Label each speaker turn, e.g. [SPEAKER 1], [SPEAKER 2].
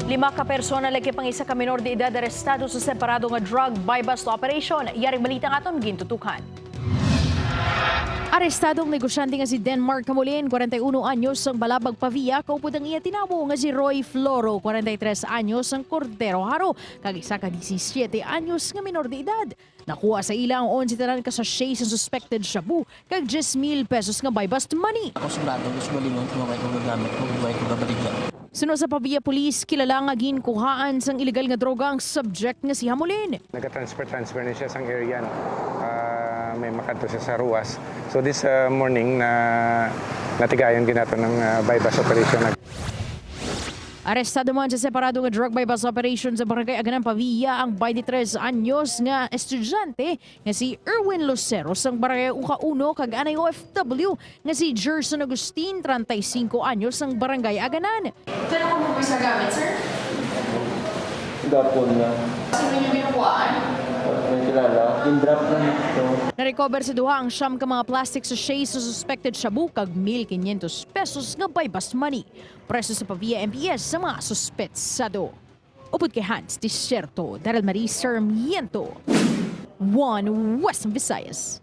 [SPEAKER 1] Lima ka persona lakip ang isa ka minor de edad arestado sa separado nga drug buy-bust operation. Yaring balita nga aton gintutukan. Arestadong negosyante nga si Denmark Camolin, 41 anyos, ang Balabag, Pavia, kaupod ang iya tinawo nga si Roy Floro, 43 anyos, ang Cordero Haro, kag isa ka 17 anyos nga minor de edad. Nakuha sa ila ang 11 tanan ka sachet sa suspected shabu kag 10,000 pesos nga buy-bust money.
[SPEAKER 2] Ako sigurado, gusto galingon kung may ko gagamit, kung may ko gabaligya.
[SPEAKER 1] Suno sa Pavia Police, kilala nga ginkuhaan sang illegal nga droga ang subject nga si Hamulin.
[SPEAKER 3] Nag-transfer-transfer na siya sa area, no? May makadto siya sa Ruas. So this morning na natigayon ginato ng bypass operation.
[SPEAKER 1] Arestado man sa separado nga drug buy-bust operation sa Barangay Aganan, Pavia ang 23 anyos nga estudyante nga si Erwin Lucero sang Barangay Uka 1 kag anay OFW nga si Gerson Agustin, 35 anyos, sang Barangay Aganan.
[SPEAKER 4] Pero kung mo sa gamit, sir?
[SPEAKER 5] Gapon na.
[SPEAKER 4] Sino yung binukuhaan?
[SPEAKER 5] May kilala. In-drop lang ito.
[SPEAKER 1] Na-recover sa duha ang 9 ka mga plastic sachets sa suspected shabu kag 1,500 pesos nga buy-bust money. Preso sa Pavia MPS sa mga suspetsado. Upod kay Hans Desierto, Daryl Marie Sarmiento. One Western Visayas.